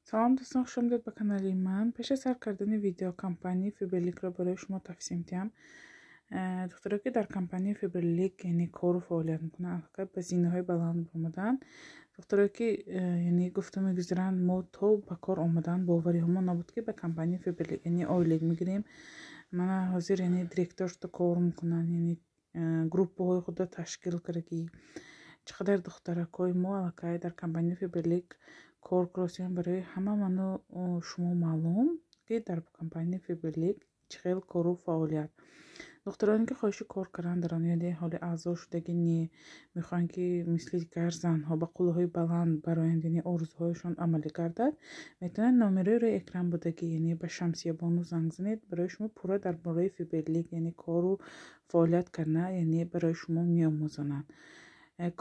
Салом дӯстон, хуш омадед ба канали ман. Пеш аз сар кардани видео компанияи Фаберликро барои шумо тавсия медиҳам. Духтаро ки дар компанияи Фаберлик яъне кору фаъолият мекунанд, аллакай ба зинаҳои баланд баромаданд. Духтаро ки яъне гуфта мегузаранд, мо то ба кор омадан бовариҳомо набуд, ки ба компанияи Фаберлик яъне ойлик мегирем. Мана ҳозир яъне директор шуда кор мекунанд, яъне группаҳои худро ташкил кардагӣ. Чӣ қадар духтаракҳои мо аллакай дар компанияи Фаберлик кор кардосиям, барои ҳама ману шумо маълум, ки дар компанияи Фаберлик чӣ хел кору фаъолият. Духтароне ки хоҳиши кор кардан доранд, яъне ҳоли аъзо шудагӣ не, мехоҳанд ки мисли дигар занҳо ба қуллаҳои баланд бароянд, яъне орзуҳояшон амалӣ гардад, метавонанд номерои рӯи экран будагӣ, яъне ба Шамсиябону занг занед, барои шумо пурра дар бораи Фаберлик, яъне кору фаъолият кардан, яъне барои шумо меомӯзонанд.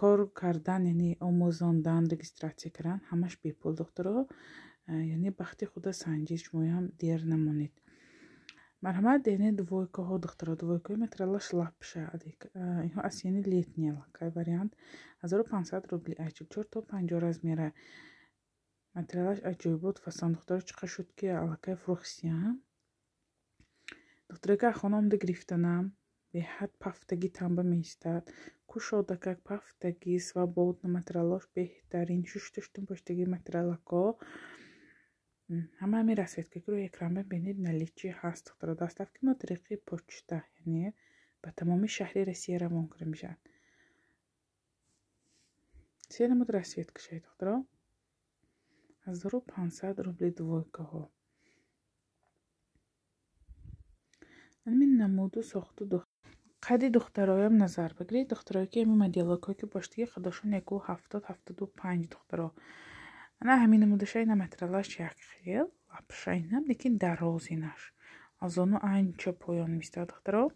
Кор кардан, яъне омӯзондан, регистратсия кардан ҳамаш бепул, духтаро. Яъне бахти худа санҷид, шумоям дер намонед. Марҳамат, яъне двойкаҳо, духтаро, двойкаҳои материалаш лапша. Инҳо осенний летний аллакай вариант 1500 рубли, аз 44 то 50 размера. Материалаш аҷоибот фасон, духтаро, чӣ қадр шуд ки аллакай фурӯхтиям. Духтаре ки хона омада гирифтанам, беҳад пафтагӣ танба меистад. Кушодакак пафтагӣ, свободно, материалош беҳтарин, шушта шута паштагӣ материалако. Ҳама ҳамин расцветка ки рӯи экран бибинед, наличии ҳаст, духтаро. Доставки мо тариқи почта, яъне ба тамоми шаҳри Россия равон карда мешавад. Се намуд расцветка шавед, духтаро. 1500 рубли двойкаҳо. Ҳамин намуду сохту қади духтароям назар бигиред. Духтарое ки ҳамин моделакҳое ки поштаги қадошон 1,70, 75, духтаро. Ана ҳамин намудаша, ина материалаш як хел лапша инам, лекин дароз инаш. Аз ону анча поён меистад, духтаро.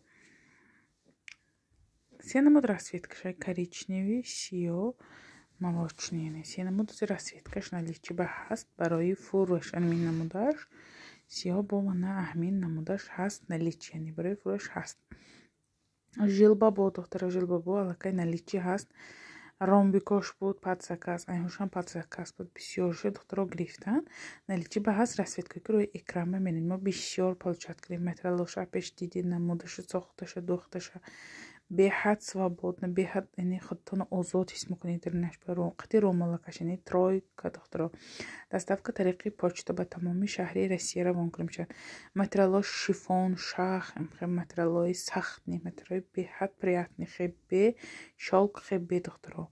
Се намуд расцветкаша, коричневый, сиёҳ, молочный, яъне се намуд расцветкаш наличии ба ҳаст барои фурӯш. Ҳамин намудаш сиёҳ бо мана ҳамин намудаш ҳаст наличии, яъне барои фурӯш ҳаст. Жилбабо, духтаро, жилбабо аллакай наличии ҳаст. Ромбикош буд под заказ, айҳошам под заказ буд, бисёр шуд, духтаро гирифтанд. Наличии ба ҳаст расцветка ки рӯи экран мебинед. Мо бисёр получать кардем материалоша, пеш дидед намудаша, сохташа, духташа. Беҳад свободно, беҳад яъне худтонро озод ҳис мекунед дар инаш ба қати ромалакаш, яъне тройка, духтаро. Доставка тариқи почта ба тамоми шаҳри Россия равон карда мешавад. Материалош шифон, шах, материалҳои сахт не, материалҳои беҳад приятный, хебе, шёлк хебе, духтаро.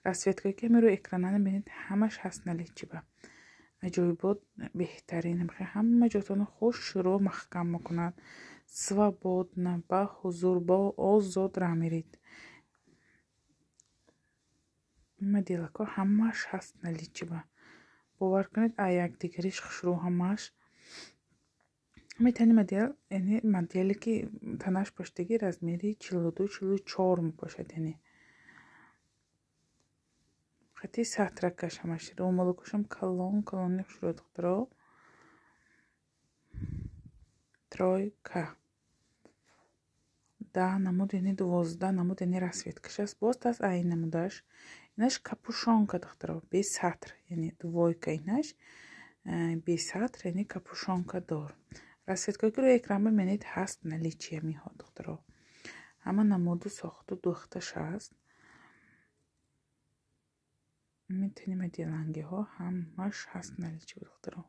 Расцветкае ки ҳамин рӯи экрана мебинед, ҳамаш ҳаст наличии ба. Аҷоибот беҳтарин, ҳама ҷотонро хушрӯ маҳкам мекунад. Свободно, ба ҳузур, бо озод раҳ меред. Моделакҳо ҳамаш ҳаст наличии ба. Бовар кунед, а якдигариш хушрӯ ҳамаш. Метавонед модел, яъне моделе ки танаш поштагӣ размери 42, 44 мебошад, яъне қати сатракаш ҳамаш. Рӯмолакошам калон калони хушрӯ, духтаро. Тройка. 10 намуд, яъне 12 намуд, яъне расцветкаш аст. Боз аст ай намудаш. Инаш капюшонка, духтаро, бе сатр, яъне двойка инаш бе сатр, яъне капюшонка дор. Расцветкае ки рӯи экран бибинед ҳаст наличии ҳаминҳо, духтаро. Ҳама намуду сохту духташ ҳаст. Метавонед моделангиҳо ҳамаш ҳаст наличии, духтаро.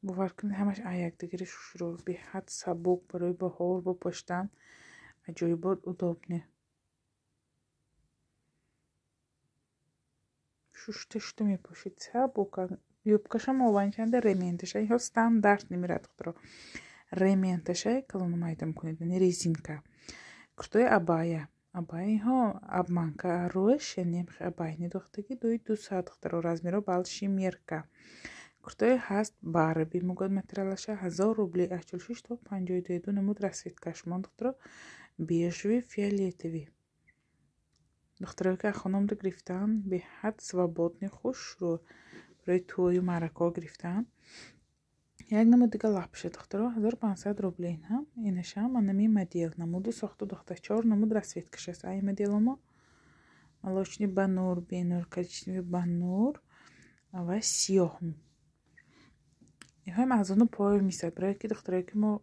Бовар кунед, ҳамаш а якдигари хушрӯ, беҳад сабук барои баҳор бо пӯшидан аҷоибот удобный. Шушта шута мепӯшед, сабука. Юбкашам ованчанда ременташа, инҳо стандарт намерад, духтаро. Ременташа калону майда мекунед, яъне резинка. Куртои абая. Абая инҳо обманка рӯш, яъне абайни духтаги дуи 200, духтаро, размеро большой мерка. Куртои ҳаст барби мегӯяд материалаша 1000 рубли, аз 46 то 52, ду намуд расцветкаш мон, духтаро, бежевый, фиолетовый. Духтаро ки хона омада гирифтанд, беҳад свободный, хушрӯ барои тӯю маъракаҳо гирифтанд. Як намуд дига лапша духтаро 1500 рубли инам. Инашам анами модел намуду сохту духта 4 намуд расцветкаш аст. Ай моделомо молочный ба нур, бенур, коричневый ба нур ва сиёҳ. Инҳоям аз ону поё мисад. Барое ки духтарое ки мо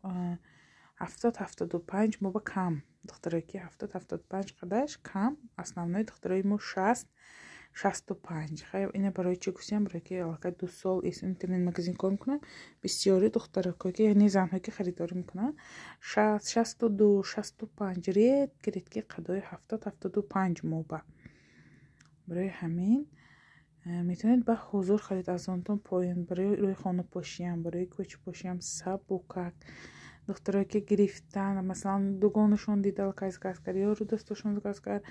70-75 мо ба кам. Духтарое ки 70-75 қадаш кам, основной духтарои мо 60-65. Хай ина барои чӣ гуфтем? Барое ки аллакай 2 сол интернет-магазин кор мекунам. Бисёри духтарако ки яъне занҳое ки харидорӣ мекунанд 60, 62, 65 редки редки қадои 70-75 мо ба. Барои ҳамин метавонед ба ҳузур харид аз онтон поён барои рӯи хонапошиам, барои кӯчапошиам сабукак. Духтарое ки гирифтан, масалан дугонашон дида аллакай заказ кард ё рӯ дастошон заказ кард,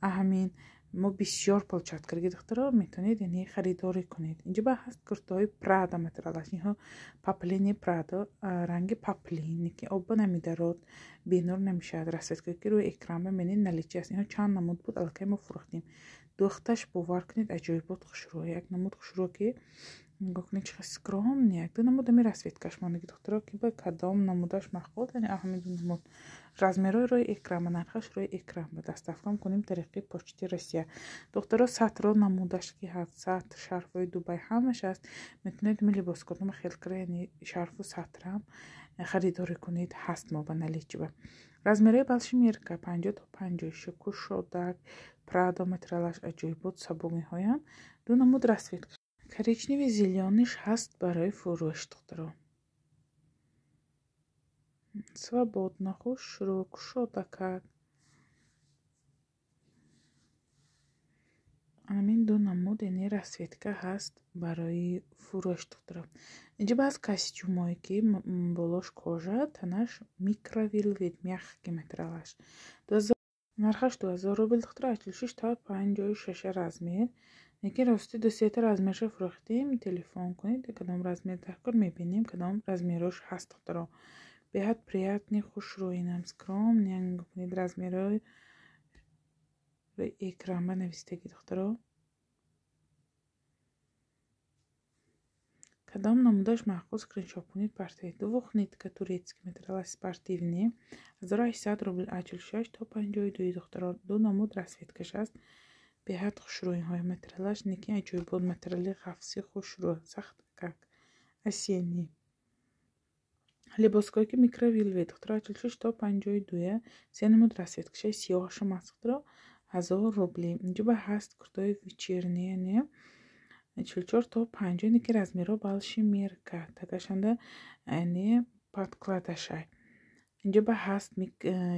ҳамин мо бисёр получат кардаги духтаро метавонед яъне харидорӣ кунед. Инҷо ба ҳаст куртаҳои Прада материалаш. Инҳо паплини Прада, ранги паплин, ки оба намедарод, бенур намешавад. Расцветкое ки рӯи экран мебинед наличие аст. Инҳо чанд намуд буд, аллакай мо фурӯхтем. Духташ бовар кунед аҷоибот хушрӯ. Як намуд хушрӯ ки нигоҳ кунед чӣ қадр скромный. Як ду намуд ами расцветкаш мондаги духтаро ки ба кадом намудаш маъқул, яъне ҳамин ду намуд. Размерҳои рӯи экран ба нархаш рӯи экран ба доставка кунем тариқи Почти Россия. Духтаро сатро намудаш ки ҳаст, сатр, шарфҳои Дубай ҳамаш аст. Метавонед ми либоскотама хел кара, яъне шарфу сатрам харидорӣ кунед, ҳаст мо ба наличие. Размерҳои большой мерка 50 то 56 кушодак, Прадо материалаш аҷоибот сабугиҳоям. Ду намуд расцветка. Коричневый зелёныйш ҳаст барои фурӯш духтаро. Свободно, хушрӯ, кушодакак. Ҳамин ду намуд яъне расцветка ҳаст барои фурӯш духтаро. Инҷо баъз костюмое ки болош кожа, танаш микровелвет, мягкий материалаш. Нархаш 2000 рубл духтаро, 46 то 56 размер. Лекин рости ду сета размерша фурӯхтем. Телефон кунед, кадом размер даркор мебинем, кадом размерош ҳаст духтаро. Беҳад приятный, хушрӯ, инам скромный. Нигоҳ кунед размерҳои рӯи экран ба навистаги духтаро. Кадом намудаш маъқул скриншот кунед партоед. Двух нитка турецкий материал спортивный 1800 рубл, 46 то 52 духтаро. Ду намуд расцветкаш аст. Беҳад хушрӯ инҳои материалаш, лекин аҷоибот материали ғафси хушрӯ, сахт как осенний. Либоское ки микровелвет духтаро 46 то 52, се намуд расцветкаша, сиёҳашам аст духтаро 1000 рубли. Инҷо ба ҳаст куртаҳои вечерний, яъне 44 то 50, ки размерҳо большой мерка, тагашанда яъне подкладашай. Инҷо ба ҳаст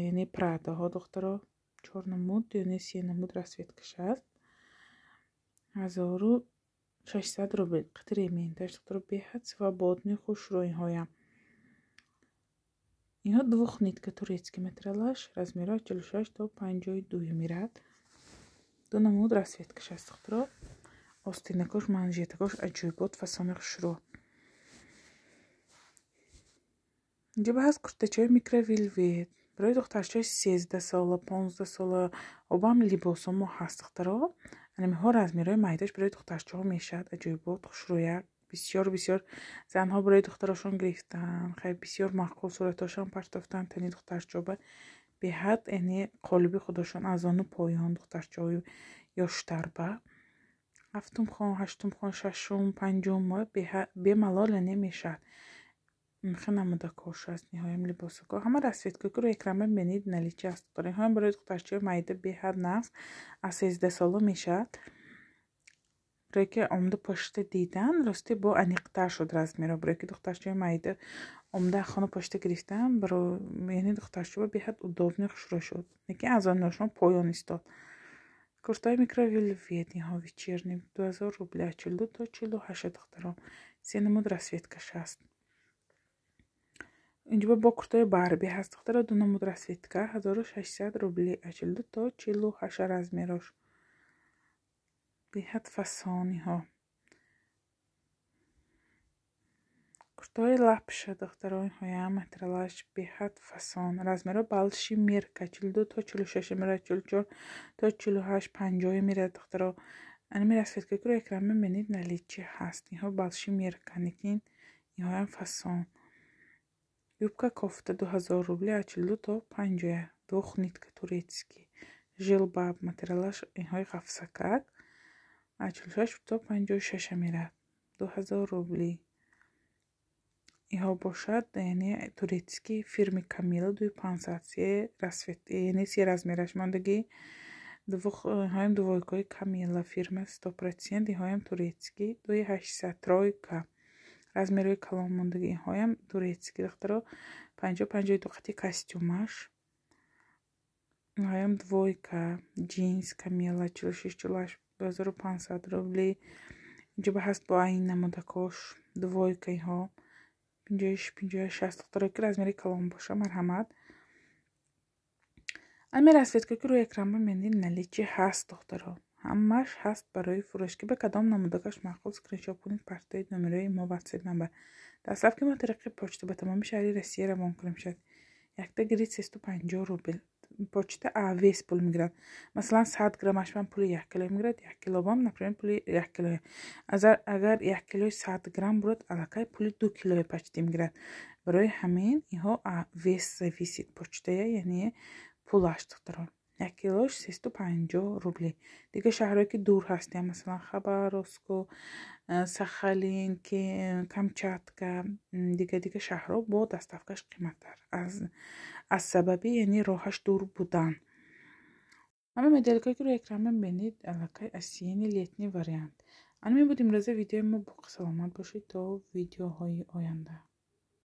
яъне Прадаҳо духтаро 4 намуд, яъне 3 намуд расцветкаш аст. 1600 рубл. Қитременташ духтаро беҳад свободный, хушрӯ инҳоям. Инҳо двух нитка турецкий материалаш, размерҳо 46 то 52 мерад. Ду намуд расцветкаш аст духтаро. Остинакош, манжетакош аҷоибот фасони хушрӯ. Инҷо ба ҳаст куртачаҳои микровелвет. Барои духтарчаҳои 13 сола, 15 сола обам либосомо ҳаст духтаро. Анамиҳо размерҳои майдаш барои духтарчаҳо мешавад. Аҷоибот хушрӯяк. Бисёр бисёр занҳо барои духтарошон гирифтан. Хай бисёр маъқул суратҳошон партофтан тани духтарчаҳо ба беҳад яъне қолиби худошон аз ону поён духтарчаҳои ёштар ба ҳафтум хон, ҳаштум хон, шашум, панҷум бемалол яъне мешавад. Хеле намудакош аст ниҳоям либосако. Ҳама расцветкое ки рӯи экран мебинед наличие аст. Инҳоям барои духтарчаҳои майда беҳад нағз аз 13 сола мешавад. Барое ки омда пошта дидан, рости бо аниқтар шуд размерҳо. Барое ки духтарчаҳои майда омда хона пошта гирифтан, яъне духтарчаҳо беҳад удобный хушрӯ шуд. Лекин аз онҳошон поён истод. Куртаҳои микровелвет инҳо вечерний 2000 рубл, 42 то 48 духтаро. Се намуд расцветкаш аст. Инҷо бо куртаҳои Барби ҳаст духтаро, ду намуд расцветка 1600 рубли, 42 то 48 размерош. Беҳад фасониҳо. Куртаҳои лапша духтаро инҳоям материалаш беҳад фасон. Размерҳо большой мерка 42 то 46 мерад, 44 то 48, 50 мерад духтаро. Анами расцветка ки рӯи экран мебинед наличие ҳаст. Инҳо большой мерка, лекин Инҳоям фасон. Юбка, кофта 2000 рубли, аз 42 то 51, двухнитка, турецкий. Жилбаб, материалаш инҳои ғафсакак, аз 46 то 56 меравад, 2000 рубли. Инҳо бошад, яъне турецкий, фирми Камила, 2500, се расцвет, яъне се размераш мондагӣ. Инҳоям двойкаҳои Камила, фирма 100%, инҳоям турецкий, 2800, тройка, размерҳои калон мондагӣ. Инҳоям турецкий, духтаро, 50, 52 қати костюмаш. Инҳоям двойка, джинс Камила, 46, 48, 2500 рубли. Инҷо ба ҳаст бо айн намудакош, двойка, инҳо 56, 56, 60. Духтаро, ки размери калон боша, марҳамат. Ами расцветка, ки рӯи экран бимебинед, наличии ҳаст, духтаро, ҳамаш ҳаст барои фурӯш. Ки ба кадом намудакаш маъқул, скриншот кунед, партоед номерои мо WhatsApp номбар. Доставки мо тариқи почта ба тамоми шаҳри Россия равон кунем шавад. Якта гирид, 350 рубл. Почта аз вес пул мегирад. Масалан, 100 граммашбам пули 1 кило мегирад, 1 килобам, например, пули 1 кило. Агар 1 килои 100 грамм бурад, аллакай пули 2 килои почти мегирад. Барои ҳамин инҳо вес зависит почтая, яъне пулаш, духтарон. 1 килош 350 рубли. Дигар шаҳрҳое, ки дур ҳастем, масалан, Хабаровску, Сахалин, Камчатка, дигар дигар шаҳрҳо, бо доставкаш қиматтар аз сабаби, яъне, роҳаш дур будан. Ҳама моделкое, ки рӯи экран мебинед, аллакай осенний, летний вариант. Ана мебуд имрӯза видеои мо. Боқӣ саломат бошед то видеоҳои оянда.